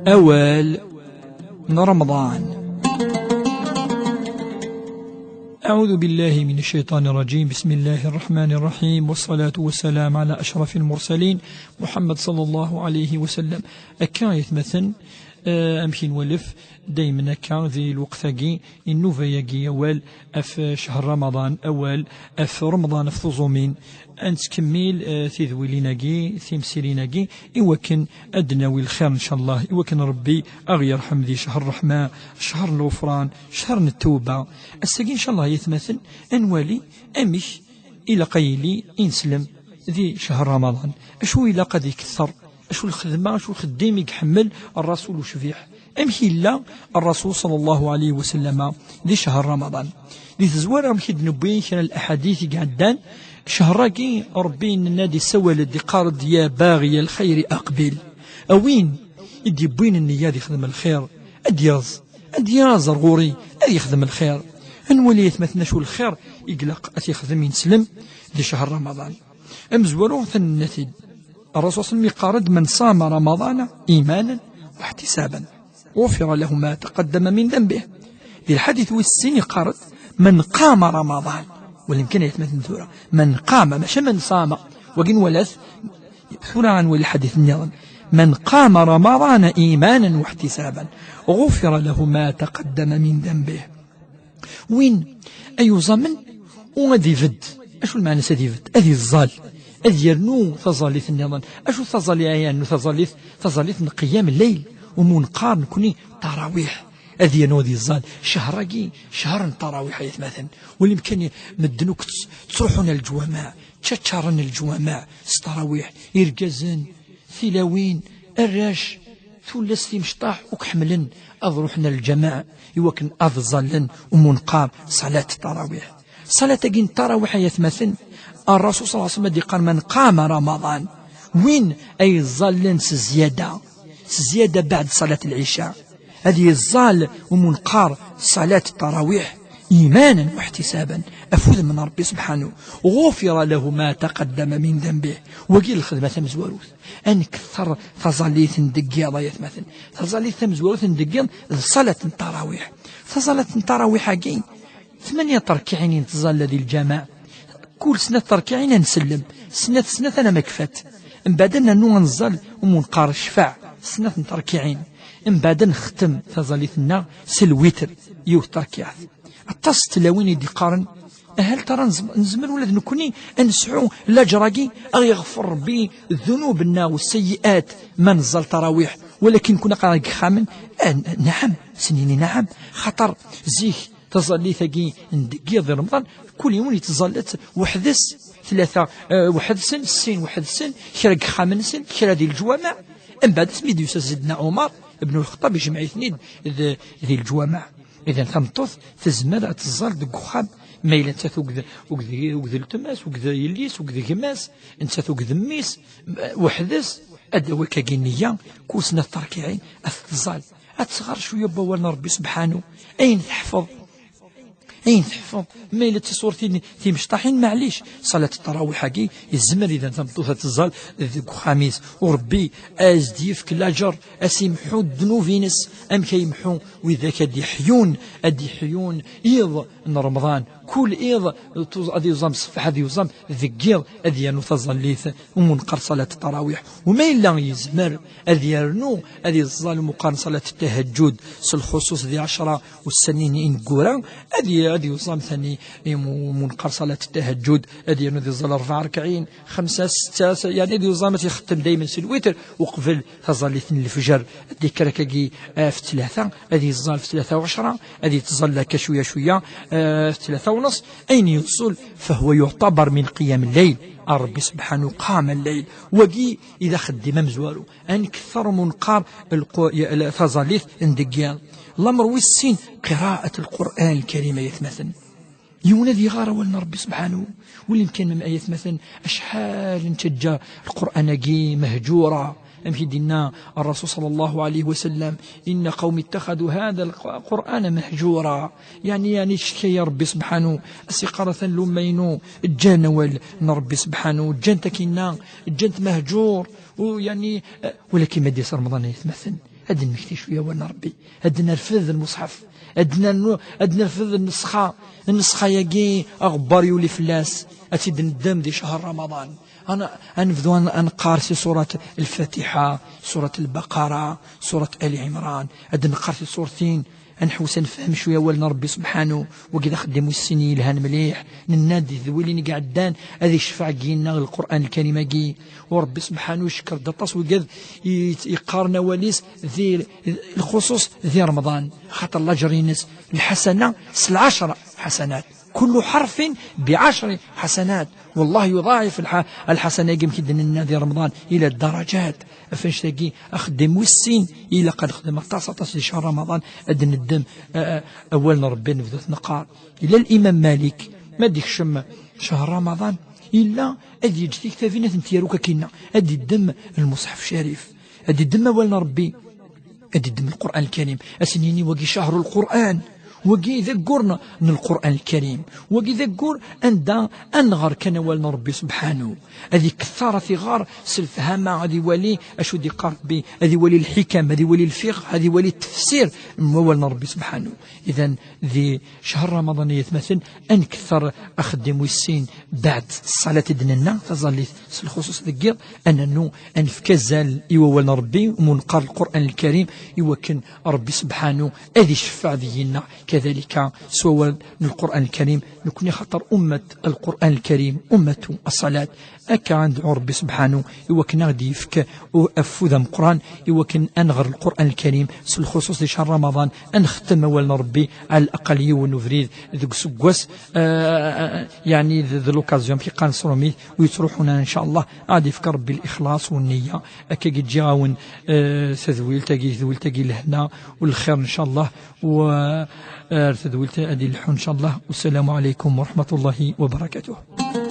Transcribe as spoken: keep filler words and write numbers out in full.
Awal n Remḍan. أعوذ بالله من الشيطان الرجيم. بسم الله الرحمن الرحيم. والصلاة والسلام على أشرف المرسلين محمد صلى الله عليه وسلم. Akka ay atmaten, eh, amek i nwalef, daymen akka di lweqt-agi, i nnuba-agi awal ɣef ccher Ramaḍan, awal ɣef Remḍan ɣef tuẓumin. Ad nettkemmil, eh, tidwilin-agi, timsirin-agi, i wakken ad d-nawi lxir, ncallah, i wakken Rebbi a ɣ-yerḥem di ccher ṛṛeḥma, ccher n lɣefran, ccher n ttuba. Ass-agi, ncallah, ay atmaten, ad nwali amek ilaq a yili ineslem di ccher Ramaḍan. Acu ilaq ad iketteṛ? Acu lxedma, acu lxeddim i iḥemmel Ṛṛasul ucbiḥ? Amek yella Ṛṛasul ṣalla Llahu ɛalayhi wa sallama di ccher Ramaḍan? Di tezwara, amek i d-newwi kra n laḥadit i iɛeddan, ccher-agi Ṛebbi yenna-d, issawal-d, iqqar-d: "Ya baɣi al-xayri aqbil." A win i d-yewwin nniya ad ixdem lxir, ad d-yaẓ, ad d-yaẓ ar ɣur-i, ad yexdem lxir. Ad nwali, ay atmaten, acu lxir i ilaq ad t-yexdem ineslem di ccher Ramaḍan. Amezwaru, ad t-nini, Ṛṛasul ṣalla Llahu ɛalayhi wa sallam iqqar-d: "Man ṣama Ramaḍana imanan wa iḥtisaban, ɣufira lahu ma taqaddama min danbih." Di lḥadit wis sin iqqar-d: "Man qama Ramaḍan." Wali kan, ay atmaten, tura: "Man qama", maca "man ṣama". Wagi nwala-t. Tura ad nwali lḥadit nniḍen: "Man qama Ramaḍana imanan wa iḥtisaban, ɣufira lahu ma taqaddama min danbih." Win ay uẓamen u ad ibedd. Acu lmeɛna-s ad ibedd? Ad iẓẓal, ad yernu taẓallit nniḍen. Acu taẓallit ay yernu? Taẓallit, taẓallit n qiyam lleyl, umi neqqar nekkni ṭarawiḥ. Ad yernu ad iẓẓal. Ccher-agi, ccher n ṭarawiḥ, ay atmaten. Wali kan medden akk tt-, ttruḥun ar leǧwameɛ, ttaččaren leǧwameɛ s ṭarawiḥ, irgazen, tilawin, arrac, tullas, timecṭaḥ, akk ḥemmlen ad ruḥen ar lǧameɛ i wakken ad ẓẓallen umi neqqar ṣalat ṭarawiḥ. Ṣalat-agi n ṭarawiḥ, ay atmaten, Ṛṛasul ṣalla Llahu ɛalayhi wa sallam ad iqqar: "Man qama Ramaḍan", win ay iẓẓallen s zzyada, s zzyada beɛd ṣalat lɛica, ad iẓẓal umi neqqar ṣalat ṭarawiḥ, imanan wa iḥtisaban, ɣef wudem n Ṛebbi subḥanu, "ɣufira lahu ma taqaddama min danbih." Wagi lxedma tamezwarut. Ad nketteṛ taẓallit n deg yiḍ, ay atmaten. Taẓallit tamezwarut n deg yiḍ d ṣalat n ṭarawiḥ. Taẓallit n ṭarawiḥ-agi, tmanya terkiɛin i nettẓalla di lǧameɛ. Kul snat terkiɛin ad nsellem, snat, snat, alamma kfat. Mbeɛd ad nernu ad neẓẓal umi neqqar ccfaɛ, snat n terkiɛin. Mbeɛd ad nextem taẓallit-nneɣ s lwitr, yiwet terkiɛt. Aṭas n tlawin i d-iqqaren: "Ahal tara nezm-, nezmer ula d nekkni ad nesɛu laǧer-agi, a ɣ-yeɣfer Ṛebbi ddunub-nneɣ u sseyyi'at ma neẓẓal ṭarawiḥ?" Walakin kun aql-aɣ deg yixxamen. Ah, n-, naɛam, s-nini naɛam, xaṭer zik taẓallit-agi n deg yiḍ di Remḍan, kul yiwen yettẓalla-tt weḥd-s, tlata, eh, weḥd-sen, sin weḥd-sen, kra deg yixxamen-nsen, kra di leǧwameɛ. Mbeɛd asmi d-yusa Sidna Ɛumar ibn Lxeṭṭab, ijmeɛ-iten-id d-, di leǧwameɛ. Idan tameṭṭut tezmer ad teẓẓal deg uxxam, ma yella nettat ugd-, ugd-, ugd weltma-s, ugd yelli-s, ugd gma-s, nettat ugd mmi-s, weḥd-s, ad d-tawi akkagi nniya, kul snat terkiɛin, ad teẓẓal, ad tɣer cwiya n wawal n Ṛebbi subḥanu, ayen teḥfeḍ, ayen teḥfeḍ, ma yella d tiṣurtin timecṭaḥin, maɛlic, ṣalat ṭarawiḥ-agi, yezmer idan tameṭṭut ad teẓẓal deg uxxam-is, u Ṛebbi ad as-d-yefk laǧer, ad as-imḥu ddnub-ines, amek ay imḥu widak ad d-iḥyun, ad d-iḥyun iḍ n Remḍan, kul iḍ, tuẓ-, ad yuẓam ṣṣbeḥ, ad yuẓam deg yiḍ, ad yernu taẓallit umi neqqar ṣalat ṭarawiḥ. U ma yella yezmer ad yernu, ad iẓẓal umi neqqar ṣalat ttahajjud, s lxuṣuṣ di ɛecra ussan-nni ineggura, ad y-, ad yuẓam tani umi neqqar ṣalat ttahajjud, ad yernu ad iẓẓal rebɛa rekɛin, xemsa, setta, s-, yeɛni ad yuẓam ad t-ixettem daymen s lwitr, uqbel taẓallit n lefjer, ad d-ikker akkagi, eh, ɣef tlata, ad iẓẓal ɣef tlata u ɛecra, ad yettẓalla akka cwiya cwiya, eh, ɣef tlata u nṣ, ayen yeẓẓul, فهو يعتبر من قيام الليل. A Ṛebbi subḥanu qama lleyl. Wagi i d axeddim amezwaru. Ad nketteṛ umi neqqar lqu-, y-, l-, taẓallit n deg yiḍ. Lameṛ wis sin, qiraءة القرآن الكريم, ay atmaten. Yiwen ad iɣer awal n Ṛebbi subḥanu. Wali kan, ay atmaten, acḥal nettaǧǧa Lqur'an-agi mehǧura. Amek i d-yenna Ṛṛasul ṣalla Llahu ɛalayhi wa sallam: "إن قومي اتخذوا هذا القرآن مهجورا." Yeɛni, yeɛni icekka-yi Ṛebbi subḥanu, a s-iqqar atan lumma-inu ǧǧan awal n Ṛebbi subḥanu, ǧǧan-t akinna, ǧǧan-t mehǧur. U yeɛni, eh, walakin ma d-yas Remḍan, ay atmaten, Ad d-nmekti cwiya awal n Ṛebbi, ad d-nerfed lmuṣḥef, ad d-nernu, ad d-nerfed nnesxa, nnesxa-yagi aɣebbar yuli fell-as, ad tt-id-neddem di ccher Ramaḍan. Ad n-, ad nebdu ad n-, ad neqqar si surat Lfatiḥa, surat Lbaqara, surat Ali Ɛimran, ad d-neqqar tisurtin, ad nḥewwes ad nefhem cwiya awal n Ṛebbi subḥanu. Wagi d axeddim wis sin yelhan mliḥ. Nenna-d di tedwilin i iɛeddan ad icfeɛ deg-inna Lqur'an Lkarim-agi. U Ṛebbi subḥanu icekkeṛ-d aṭas wigad i, yeqqaren awal-is di lxuṣuṣ di Remḍan, xaṭer laǧer-ines, lḥasana s lɛecṛa ḥasanat, kullu ḥerfin biɛecṛi ḥasanat. والله يضاعف الح-، الحسنة, amek i d-nenna di Remḍan, ila ddarajat. Ɣef annect-agi, axeddim wis sin, ilaq ad nexdem aṭas, aṭas di ccher Remḍan, ad d-neddem, eh, eh, awal n Ṛebbi, nebdu ad neqqar. Ila Limam Malik, ma d-ikcem ccher Remḍan, illa ad yeǧǧ tiktabin ad tent-yaru akkinna, ad d-iddem lmuṣḥef ccarif, ad d-iddem awal n Ṛebbi, ad d-iddem Lqur'an Lkarim, ad sen-yini: "Wagi ccher Lqur'an, wagi d aggur n, n Lqur'an Lkarim, wagi d aggur anda ad nɣer kan awal n Ṛebbi subḥanu." Ad ikettar, ad t-iɣer s lefhama, ad iwali acu d-iqqar Ṛebbi, ad iwali lḥikam, ad iwali lfiqh, ad iwali tefsir n wawal n Ṛebbi subḥanu. Idan, di ccher Remḍan, ay atmaten, ad nkettar axeddim wis sin, beɛd ṣṣalat i d-nenna, taẓallit s lxuṣuṣ deg yiḍ, ad nernu ad nefk azal i wawal n Ṛebbi, umi neqqar Lqur'an Lkarim, i wakken Ṛebbi subḥanu ad iceffeɛ deg-inna, kadalika s wawal n Lqur'an Lkarim, nekni xaṭer ummat Lqur'an Lkarim, ummatu ṣṣalat. Akka ad nedɛu Ṛebbi subḥanu i wakken ad ɣ-d-yefk u-, afud ameqqran i wakken ad nɣer Lqur'an Lkarim, s lxuṣuṣ di ccher Remḍan, ad nextem awal n Ṛebbi, ɛla laqal yiwen ubrid deg useggas, eh, yeɛni d, d l'occasion, amek i qqaren s tṛumit, ur yettruḥun ara, ncallah, ad yefk Ṛebbi lixlaṣ u nniya. Akka i ǧǧiɣ-awen, eh, tadwilt-agi, tadwilt-agi lehna u lxir, ncallah, u, eh, ar tadwilt ad ileḥḥu, ncallah. Wassalamu ɛalaykum wa raḥmatullahi wa barakatuh.